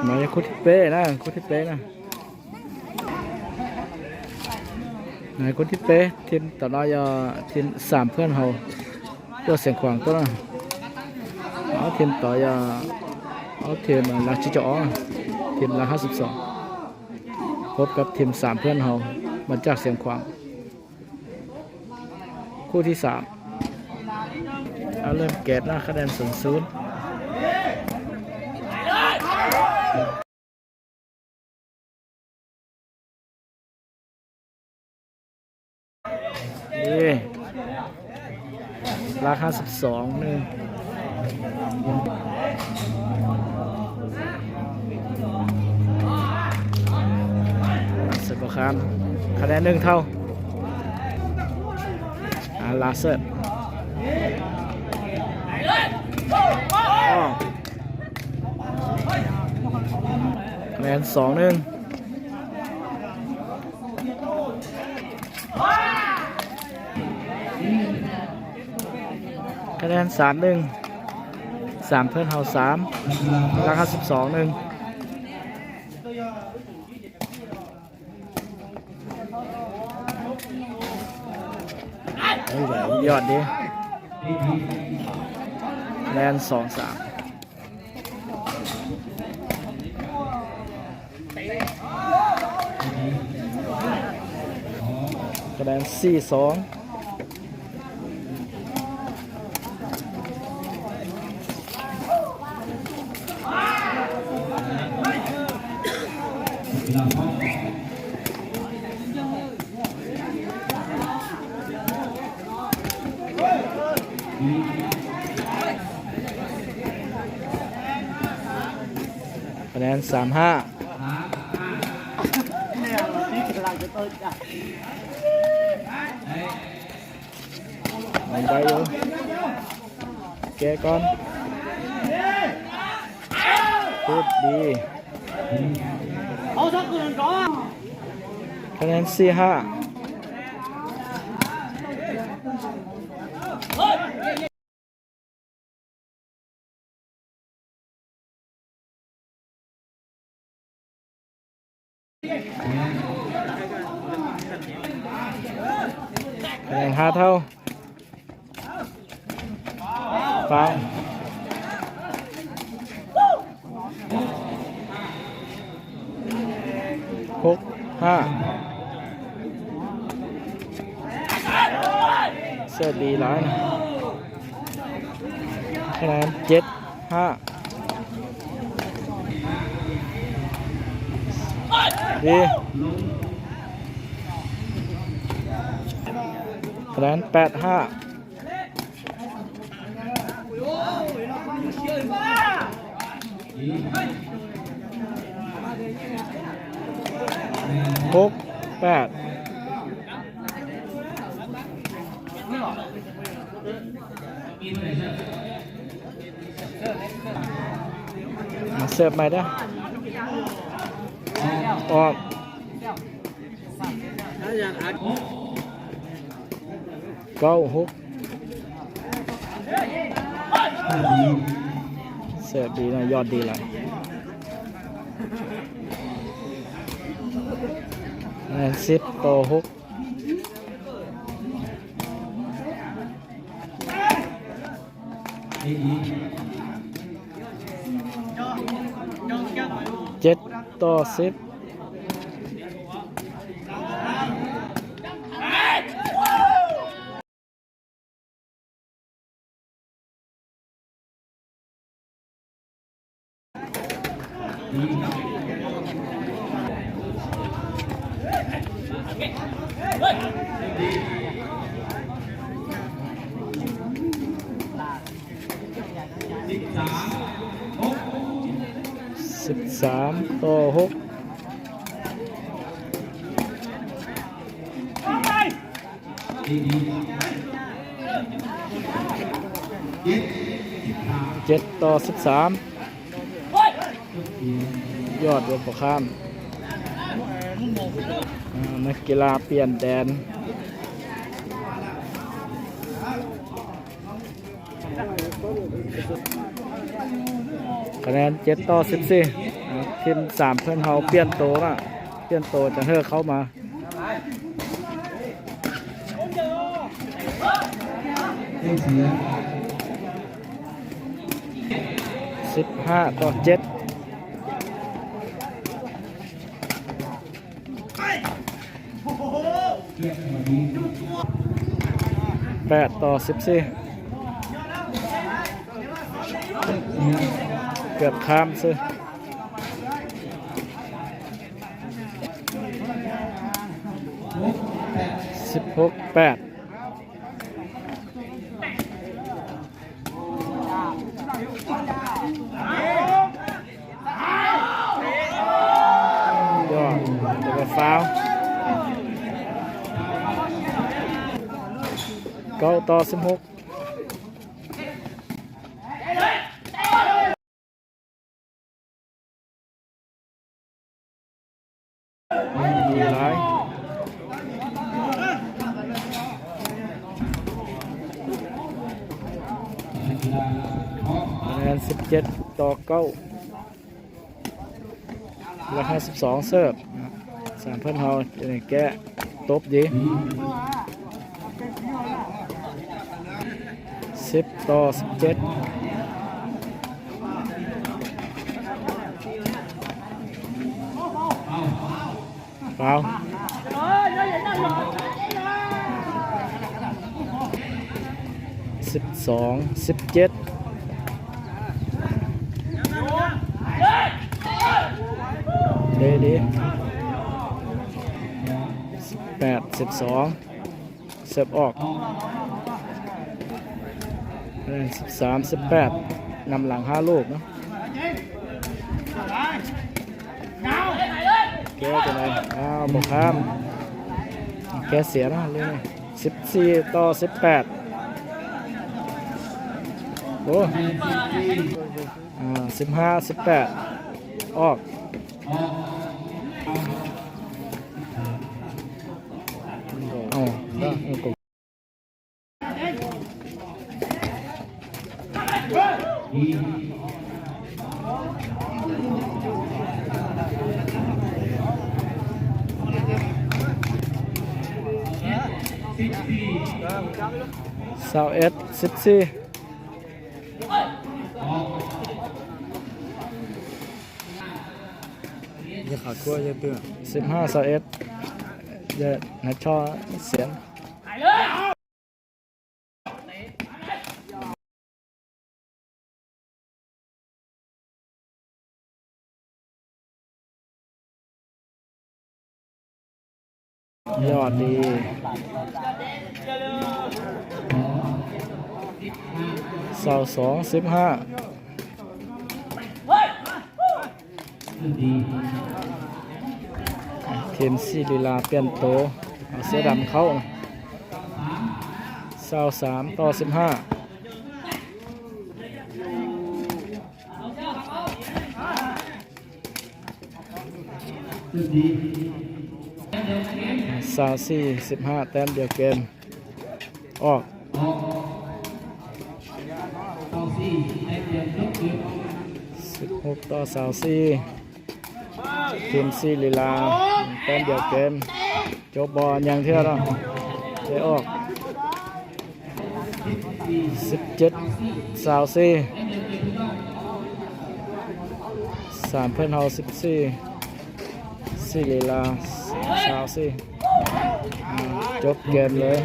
ມາຍາຄຸທິເປ້ນະ ຄຸທິເປ້ນະ ນາຍຄຸທິເປ້ ທີມຕໍ່ໜ້າຢາ ທີມສາມເພື່ອນເຮົາ ຕົວສຽງຂວາງຕົວນະ ເອົາທີມຕໍ່ຢາ ເອົາທີມຫຼັກຈິຈະອອງ ທີມຫຼັກຫ້າສິບສອງ ພົບກັບທີມສາມເພື່ອນເຮົາ ມາຈາກສຽງຂວາງ. ຄູ່ທີສາມ ເອົາເລີ່ມເກມນະ ຄະແນນສູນສູນ. ເອີ ຫຼັກຫ້າສິບສອງ ໜຶ່ງ ເສີບບໍ່ຂ້າມ ຄະແນນໜຶ່ງເທົ່າ ອາ ລາເສີບ ຄະແນນສອງໜຶ່ງ. ຄະແນນສາມໜຶ່ງ ສາມເພື່ອນເຮົາສາມ ຫຼັກຫ້າສິບສອງໜຶ່ງ. ຍອດດີ ຄະແນນສອງສາມ. ຄະແນນສີ່ສອງ. ຄະແນນສາມຫ້າ. ໄດ້ຢູ່ ແກ້ກ່ອນ ໂຄດດີ ຄະແນນສີ່ຫ້າ. ຄະແນນຫ້າເທົ່າ ຟາວ ຫົກຫ້າ. ເສີບດີຫຼາຍ ຄະແນນເຈັດຫ້າ. ດີ ຄະແນນແປດຫ້າ. ຫົກແປດ. ມາເສີບໃໝ່ເດີ້ ອອກ. ເກົ້າຫົກ. ເສີບດີນະ ຍອດດີຫຼາຍ. ສິບຕໍ່ຫົກ. ເຈັດຕໍ່ສິບ. ສິບສາມຕໍ່ຫົກ. ເຈັດຕໍ່ສິບສາມ. ຍອດເດ້ ບໍ່ຂ້າມ. ອາ ນັກກິລາປ່ຽນແດນ. ຄະແນນເຈັດຕໍ່ສິບສີ່. ທີມສາມເພື່ອນເຮົາປ່ຽນໂຕນະ ປ່ຽນໂຕຈາກເຮີເຂົ້າມາ ສິບຫ້າຕໍ່ເຈັດ. ແປດຕໍ່ສິບສີ່ ເກືອບຂ້າມຊື່. ສິບຫົກແປດ. ຍອດ ແຕ່ວ່າຟາວ. ເກົ້າຕໍ່ສິບຫົກ. ຫຼາຍ ຄະແນນສິບເຈັດຕໍ່ເກົ້າ ແລະ ຫ້າສິບສອງ ເສີບ ສາມເພື່ອນເຮົາແກ້ ຕົບດີ ສິບຕໍ່ສິບເຈັດ. ຟາວ ສິບສອງສິບເຈັດ. ເດ ດີ ສິບແປດສິບສອງ ເສີບອອກ. ສິບສາມສິບແປດ ນຳຫຼັງຫ້າລູກເນາະ. ແກ້ຈັ່ງໃດ? ອ້າວ ບໍ່ຂ້າມ ແກ້ເສຍເນາະ. ສິບສີ່ຕໍ່ສິບແປດ. ໂອ້ ອ່າ ສິບຫ້າສິບແປດ ອອກ. ເອົາ ຊາວເອັດສິບສີ່. ຢ່າເຂົ້າທົ່ວ ຢ່າເຕືອນ. ສິບຫ້າຊາວເອັດ ຢ່າໃຫ້ທໍ່ສຽງ. ຍອດດີ. ຊາວສອງສິບຫ້າ. ທີມສີລີລາປ່ຽນໂຕ ເອົາເສື້ອດຳເຂົ້າ. ຊາວສາມຕໍ່ສິບຫ້າ. ຊາວສີ່ສິບຫ້າ ແຕ້ມດຽວເກມ. ອອກ. ສິບຫົກຕໍ່ຊາວສີ່. ທີມສີລີລາ ແຕ້ມດຽວເກມ. ຈົບບໍ່ ຍັງເທື່ອເນາະ. ໄດ້ອອກ. ສິບເຈັດຊາວສີ່. ສາມເພື່ອນເຮົາສິບສີ່ ສີລີລາຊາວສີ່. ຈົບເກມເລີຍ.